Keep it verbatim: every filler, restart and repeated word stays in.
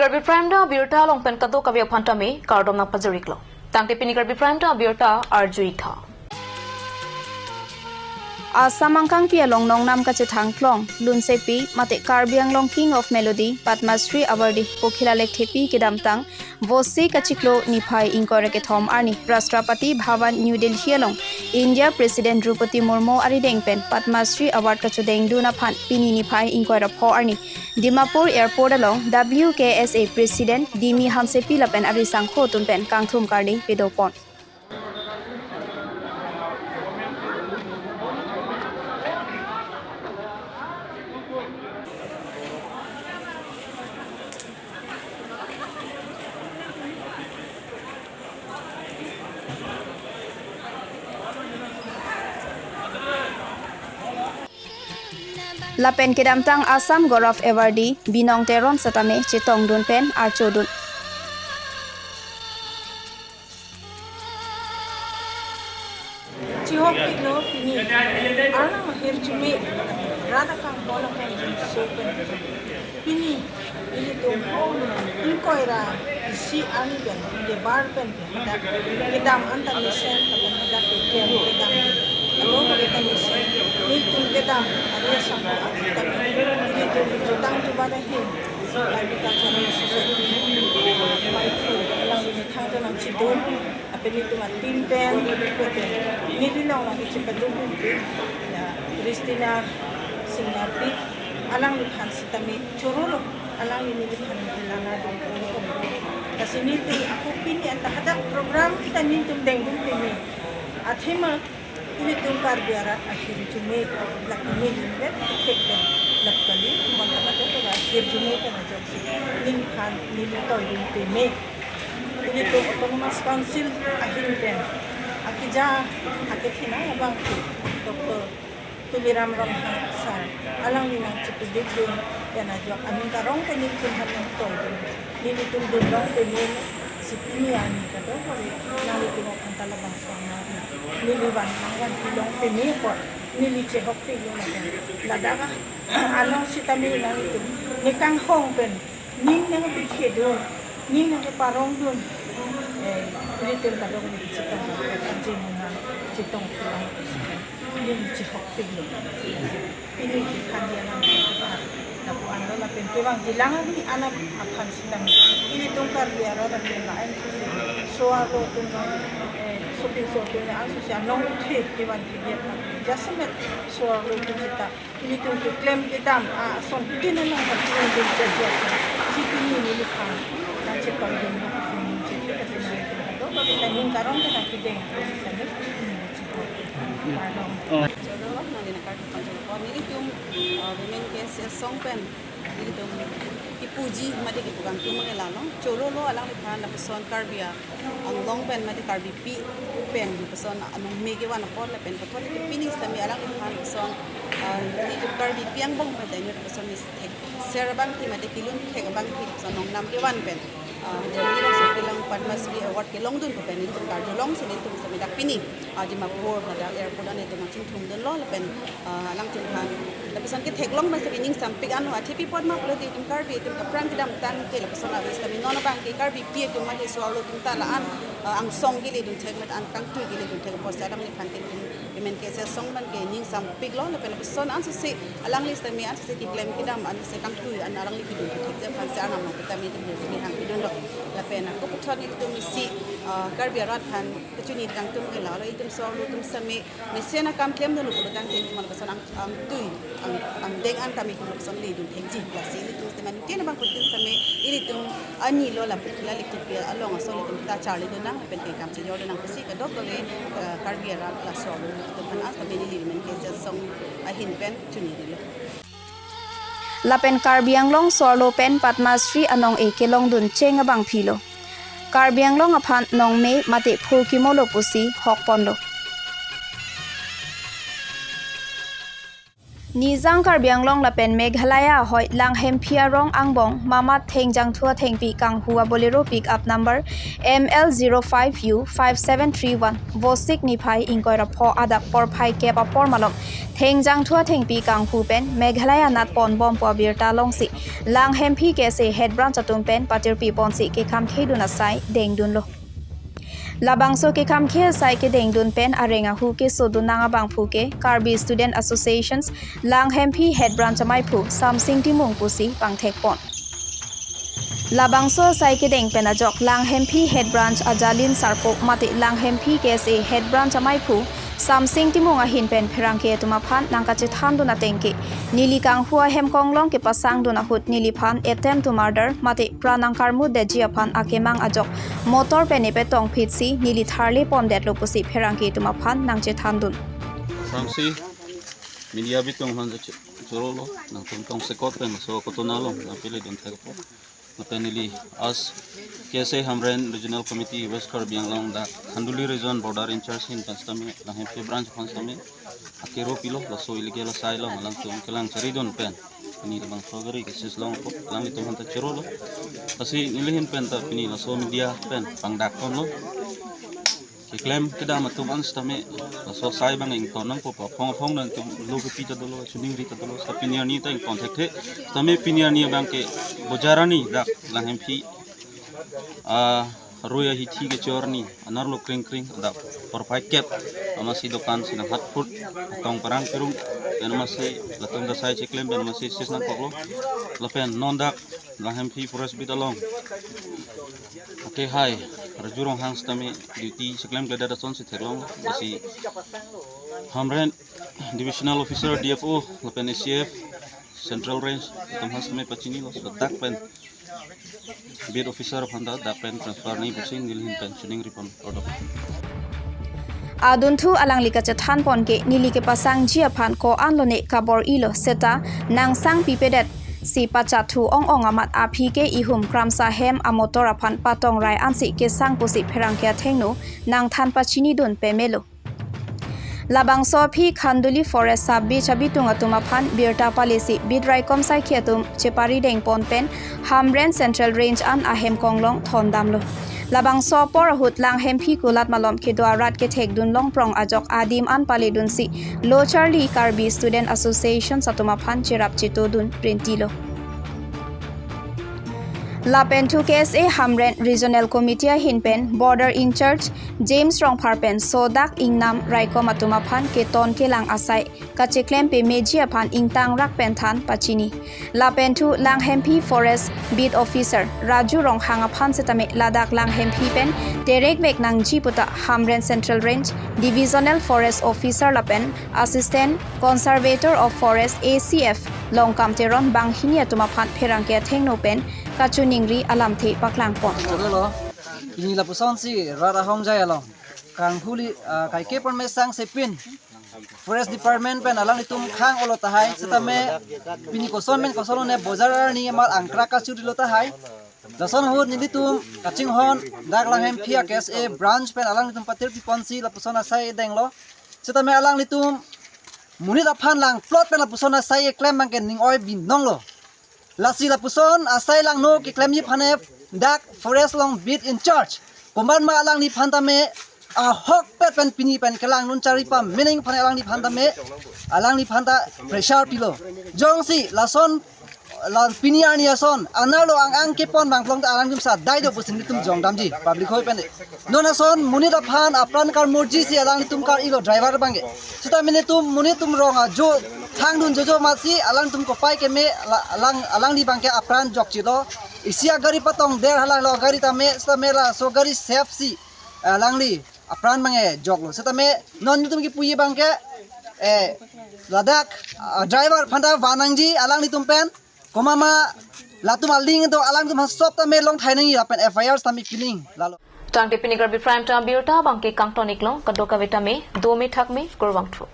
Karbi Prime Time abirta along pen kadokave aphan tame kardom nangpajir-iklo. Tangte pini Karbi Prime Time abirta arju-ik tha. Assam angkangpi along nongnam kachethang klong, lunsepi mate Karbi Anglong King of Melody, Padma Shri Awardee Pokhila Lekthepi kedamtang Vosik achiklo niphai ingkoi ra kethom arni Rashtrapati Bhavan, New Delhi along India President Droupadi Murmu arideng pen Padma Shri Award kachodengdun aphan pini niphai ingkoi ra pho arni Dimapur Airport along W K S A President Dimi Hansepi lapen arisangkho atum pen kangthum kardi pedopon. Lapen kedamtang Assam Gaurav Awardee Binong Teron setame chetongdun pen archodun. Chihok-iklo pini. Arnam ahirjume. Rada kang bola kang jin so pen. Pini. Ilitum ingkoi ra isi arni pen. Debar pen. Kedam anta mesen. Kedam. Kedam. Alo kedam mesen. Ilitum kedam. Ada sangko. Ilitum jutang coba dah hin. Lalu kita cari sesuatu. Baik. Alang ini thang tu nang cidum. Lapen itum a-team pen, neli long lagi cepat dulu. Ya, Christina Singnarpi, alangliphan sitame chorolo, alangli neliphan lana dulu. Lasi nelitum ako pini anta hadak program ta nelitum dengdun pini. Athema ilitum Karbi arat ahirjume, lak neli pen, thek pen, lak kali, bang kata tu ahirjume pen ajoksi. Neliphan, neli toidun peme. Ilitum Autonomous Council ahin pen akija akethena abang Doctor Tuliram Ronghang sir, alangli nangchipidikdun pen ajok aning karong pen nelitum aphan nangtoidun. Nelitum dun rong pen neli si pini arni kadokave nanglitum aphan ta labangso amari. Neli van nangvanpi long peme apot neli chehok pilo lapen ladak anong sitame nanglitum ne kanghong pen ning nangpithedun, ning nangkeparongdun. Eh, ilitum kadokave chetong, ajin nang chetong pulang. Ning chihok pilo. Pini kekhan dia nang kekhan. Lapu anlo lapen kevang jilang ani anak aphan sitame. Ilitum Karbi arat lapen lain susi. So-arlo atum, eh, shopping so atum an susi anong uthe kevan ke dia. Jasemet so-arlo atum sita. Ilitum keklem kedam, ah, ason tin anang kachinidun kejok. Si pini neliphan nangchetoidun, nangchetoidun, nangchetoidun. Ning karong ke nangkedeng. Kardom. Oh. Choro, nang dina kardom, choro. Pon nelitum, ah, Women K S S asong pen. Nelitum kipuji mate kipu kangtum ke lalo. Chorolo alangliphan lapuson Karbi Anglong pen mate Karbipi pen lapuson anong me kevan apot lapen pathot nelitum pini sitame alangliphan lapuson, ah, nelitum Karbipi angbong pen ta nelitum lapuson methekser abangpi mate kelun thek abangpi lapuson nongnam kevan pen, ah, Delhi along so kelang Padma Shri Award kelongdun pen nelitum karjulong si nelitum sitame dak pini, ah, Dimapur hadak airport an nelitum nangchingthumdunlo lapen ah, alangtum aphan lapuson ketheklong masa ning sampik anlo, athepi apot ma pulote itum Karbi itum kapran kedamtang ke lapuson avis tame non abang ke Karbipi atum mate so-arlo atum ta la-an, ah, angsong keledun thek mate an kangtui keledun thek apotsi alangliphan ke itum Women K S S asong pen ke ning sampiklo lapen lapuson ansose alangli sitame ansose keklem kedam ansose kangtui an alangli kedun thek aphansi Arnam along tame itum nehang kedunlo lapen ako puthot nelitum isi, ah, Karbi arat aphan kachini kangtum ke lalo itum so-arlo atum sitame mesen akam klemdunlo pulotangte itum lapuson ang, angtui, ang, angdeng an tame itum lapuson ledun thekji. Lasi ilitum sitame tin abang putin sitame ilitum anilo lapu Pokhila Lekthepi along aso ilitum ta charlidun nang lapen ke kam chejordun nang pusi kadokave, eh, Karbi arat laso atum aphan sitame neli Women K S S asong ahin pen chiningrilo. Lapen Karbi Anglong so-arlo pen Padma Shri anong-e kelongdun cheng abangpilo. Karbi Anglong aphan nong me mate phurkimolo pusi hokponlo. Nijang Karbi Anglong lapen Meghalaya ahoi Langhemphi arong angbong mamat Thengjangthu Athengpi kanghu a Bolero pickup number M L zero five U five seven three one Vosik niphai ingkoi ra pho adap porphai kep apor malom Thengjangthu Athengpi kanghu pen Meghalaya natpon bompo abirta longsi Langhemphi K S A Head Branch atum pen patirpi ponsi kekhamkhedun asai dengdunlo. Labangso kekhamkhe asai kedengdun pen areng ahu kesodun nang abangphu ke Karbi Student Associations Langhemphi Head Branch amaiphu Samsing Timung pusi pangthekpon. Labangso asai kedeng pen ajok Langhemphi Head Branch Ajalin Sarpo mate Langhemphi K S A Head Branch amaiphu Samsing Timung ahin pen pherangke atum aphan nangkachethandun ateng ke neli kanghu ahem konglong kepasangdun ahut neliphan attempt to murder mate pran nangkarmudetji aphan akemang ajok motor pen epetong phitsi neli tharle pondetlo pusi pherangke atum aphan nangchethandun. Samsi media bitung aphan je chu-, chorolo, nangtum tongsekot pen so kotonalo, nangpele dun thekpo. Lapen neli as K S A Hamren Regional Committee West Karbi Anglong dak Khanduli Region Border In-charge ahin pen sitame Langhemphi Branch aphan sitame akero pilo, laso illegal asai along alangtum kelang charidun pen pini labangso gari cases longpo, alanglitum aphanta chorolo. Lasi neli ahin pen ta pini laso media pen pangdakponlo. Keklem kedam atum an sitame laso asai abang ington nangpo, aphong aphong nangtum lo kepi ta dolo, chuningri ta dolo, sita pini arni ta ington thekthe. Sitame pini arni abang ke bojar arni dak Langhemphi, ah, arui ahithi kechor arni, anerlo kringkring adap porphai kep amatsi dokan si nanghatphut, atong parang kerung, pen amatsi latum ta asai cheklem pen amatsi sis nangkoklo. Lapen non dak Langhemphi Forest Beat along akehai Raju Ronghang sitame duty cheklemkledet asonsi theklong, lasi Hamren Divisional Officer D F O lapen A C F Central Range atum aphan sitame pachinilo, so dak pen beat officer aphanta dak pen transfer nangji pusi neli ahin pen chuningri pon order. Adunthu alangli kachethanpon ke neli kepasangji aphan ko-anlone kabor-ilo seta nangsang pipedetsi pachathu ong-ong amat aphi ke ihum kramsa hem amotor aphan patong rai ansi kesang pusi pherangke athengno nangthan pachinidun pemelo. Labangso aphi Khanduli Forest Sub Beat abitung atum aphan birta palesi beat raikom saikhi atum cheparidengpon pen Hamren Central Range an ahem konglong thondamlo. Labangso apor ahut Langhemphi kulat malom kedo arat kethekdun longprong ajok adim an paledunsi lo charli Karbi Student Association atum aphan cherap chetodun rentilo. Lapenthu K S A Hamren Regional Committee ahin pen Border In-charge James Rongphar pen sodak ingnam raikom atum aphan keton kelang asai kacheklempe meji aphan ingtangrak pen than pachini. Lapenthu Langhemphi Forest Beat Officer Raju Ronghang aphan sitame ladak Langhemphi pen terekvek nangji puta Hamren Central Range Divisional Forest Officer lapen Assistant Conservator of Forest, A C F, Longkam Teron banghini atum aphan pherangke athengno pen kachuningri alamthe paklangpon. Chorolo, pini lapusonsi rat ahongjai along kanghu li, ah, kaike pon mesang sepin Forest Department pen alanglitum khang-olo tahai, sitame pini koson pen kosonlone bojar arni amat angkrak kachurilo tahai. Lason ahut nelitum kachinghon dak Langhemphi a K S A branch pen alanglitum patirpi ponsi lapuson asai denglo. Sitame alanglitum monit aphan langplot pen lapuson asai keklem abangke ning-oi binonglo. Lasi lapuson asai langno keklemji aphan dak Forest along Beat In-charge komatma alangliphan tame ahokpet pen pini pen kelang nun chari pamening aphan alangliphan tame alangliphan ta pressure pilo. Jongsi lason la pini arni ason anerlo ang-ang kepon abang plong ta alanglitum sa dai do pusi nelitum jongdamji public hoi pen. Non ason monit aphan apran karmurji si alanglitum kar-ilo driver abangke. Sitame nelitum monit atum rong ajo thangdun jojo amatsi alanglitum kopai keme la-, alang, alangli abangke apran jokchilo. Isi agari patong der halalo agari tame, sitame laso gari safe si alangli apran abangke joklo. Sitame non nelitum kipuji abangke, eh, ladak, ah, driver aphan ta van nangji alanglitum pen. Komatma latum aling do alanglitum aphan sop tame longthai nangji lapen F I R tame pining lalo. Tangte pini Karbi Prime Time abirta abangke kangton-iklo, kadokave tame dome thakme, kurvangthu.